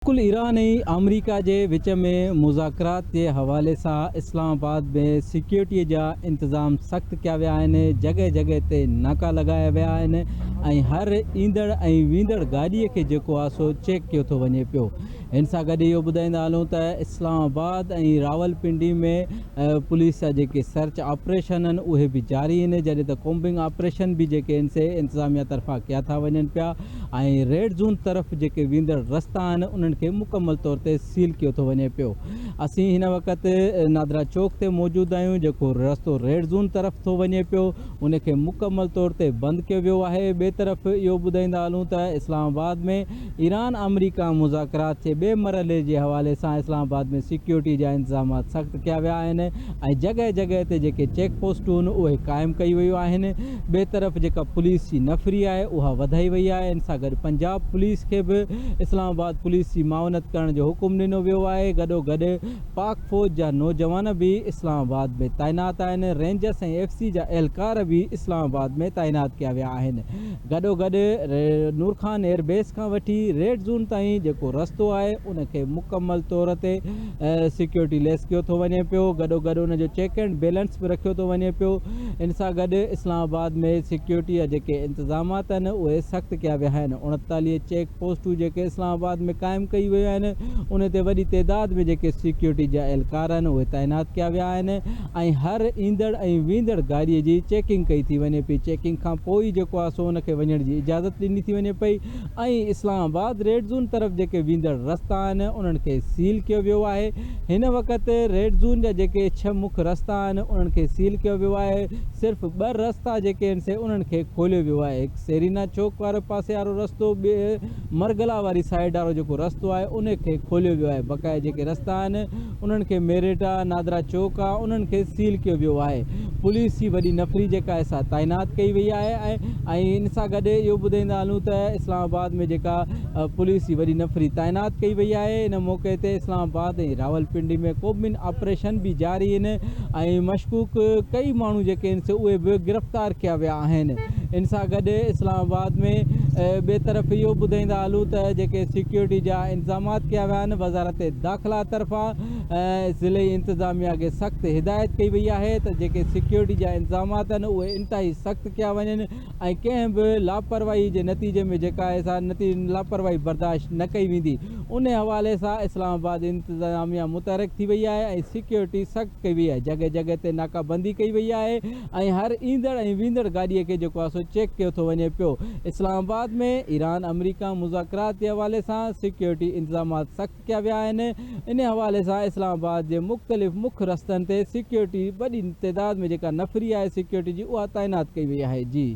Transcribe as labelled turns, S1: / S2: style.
S1: بلڪل ايران ۽ آمريڪا جي وچ ۾ مذاڪرات جي حوالي سان اسلام آباد ۾ سيڪيورٽي جا انتظام سخت ڪيا ويا آهن، جڳهه جڳهه تي ناڪا لڳايا ويا آهن ۽ هر ايندڙ ۽ ويندڙ گاڏي کي جيڪو آهي سو چيڪ ڪيو ٿو وڃي پيو. ان سان گڏ اهو ٻڌائيندا هلون ته اسلام آباد ۽ راولپنڊي ۾ پوليس جا جيڪي سرچ آپريشن آهن اهي به جاري آهن جڏهن ته ڪومبنگ آپريشن به جيڪي آهن سي انتظاميا طرفان ڪيا ٿا وڃن پيا. ۽ ريڊ زون طرف جيڪي ويندڙ رستا آهن انهن کي مڪمل طور تي سيل ڪيو ٿو وڃي پيو. اسين هن وقت نادرا چوڪ تي موجود آهيون جيڪو رستو ريڊ زون طرف ٿو وڃي پيو ان کي مڪمل طور تي بند ڪيو ويو آهي. ٻئي طرف اهو ٻڌائيندا هلون ته اسلام آباد ۾ ايران آمريڪا مذاڪرات جي ٻئي مرحلي جي حوالي سان اسلام آباد ۾ سيڪيورٽي جا انتظامات سخت ڪيا ويا آهن ۽ جڳهه جڳهه تي جيڪي چيڪ پوسٽون اهي قائم ڪيون ويون آهن. ٻئي طرف جيڪا پوليس جي نفري آهي اها وڌائي وئي آهي ان سان گڏ پنجاب پوليس کي به اسلام آباد پوليس جي معاونت ڪرڻ جو حڪم ڏنو ويو آهي گڏوگڏ پاڪ فوج جا نوجوان به اسلام آباد ۾ تعينات آهن رينجرس ۽ ايف سي جا اهلڪار به اسلام آباد ۾ تعينات ڪيا ويا آهن گڏوگڏ نورخان ايئر بيس کان وٺي ريڊ زون تائين جيڪو رستو آهي ان کي مڪمل طور تي سيڪيورٽي ليس ڪيو ٿو وڃي پيو گڏوگڏ ان جو چيڪ اينڊ بيلنس به رکيو ٿو وڃي پيو ان سان گڏ اسلام آباد ۾ سيڪيورٽي جا جيڪي انتظامات آهن اهي سخت ڪيا ويا آهن 39 چيڪ پوسٽون جيڪي اسلام آباد ۾ قائم ڪيون ويون آهن ان تي وڏي تعداد ۾ جيڪي سيڪيورٽي جا اهلڪار آهن اهي تعينات ڪيا ويا آهن ۽ هر ايندڙ ۽ ويندڙ گاڏي جي چيڪنگ ڪئي ٿي وڃي پئي چيڪنگ کان پوء ئي جيڪو آهي سو ان کي وڃڻ جي اجازت ڏني ٿي وڃي پئي ۽ اسلام آباد ريڊ زون طرف جيڪي ويندڙ رستا آهن انهن کي سيل ڪيو ويو آهي هن وقت ريڊ زون جا جيڪي ڇهه مک رستا آهن انهن کي سيل ڪيو ويو آهي صرف ٻه رستا جيڪي آهن سي انهن کي کوليو ويو آهي هڪ سيرينا چوڪ واري پاسي وارو رستو ٻي مرگلا واري سائيڊ وارو جيڪو رستو آهي ان کي کوليو ويو آهي بقايا جيڪي رستا آهن انهن کي ميرٽ آ نادرا چوڪ آ انهن کي سيل ڪيو ويو آهي پوليس جي وڏي نفري جيڪا آهي سا تعينات ڪئي وئي آهي ۽ ان سان گڏ اهو ٻڌائيندا هلون ته اسلام آباد ۾ جيڪا پوليس جي وڏي نفري تعينات ڪئي وئي آهي ان موقعي تي اسلام آباد ۽ راولپنڊي ۾ ڪوبمن آپريشن به جاري آهن ۽ مشڪوڪ ڪئي ماڻهو جيڪي آهن سي اهي به گرفتار ڪيا ويا آهن ان سان گڏ اسلام آباد ۾ ٻئي طرف اهو ٻڌائيندا هلون ته جيڪي سيڪيورٽي جا انتظامات ڪيا ويا آهن وزارت داخلا طرفان ضلعي انتظاميا کي سخت هدايت ڪئي وئي آهي ته جيڪي سيڪيورٽي جا انتظامات آهن اهي انتهائي سخت ڪيا وڃن ۽ ڪنهن به لاپرواهي جي نتيجي ۾ جيڪا آهي سا لاپرواهي برداشت نه ڪئي ويندي ان حوالي سان اسلام آباد انتظاميا متحرڪ ٿي وئي آهي ۽ سيڪيورٽي سخت ڪئي وئي آهي جڳهه جڳهه تي ناڪا بندي ڪئي وئي آهي ۽ هر ايندڙ ۽ ويندڙ گاڏي کي جيڪو آهي سو چيڪ ڪيو ٿو وڃي پيو اسلام آباد ۾ ايران آمريڪا مذاڪرات جي حوالي سان سيڪيورٽي انتظامات سخت ڪيا ويا آهن ان حوالي سان اسلام آباد جي مختلف مک رستن تي سيڪيورٽي وڏي تعداد ۾ جيڪا نفري آهي سيڪيورٽي جي اها تعينات ڪئي وئي آهي جي.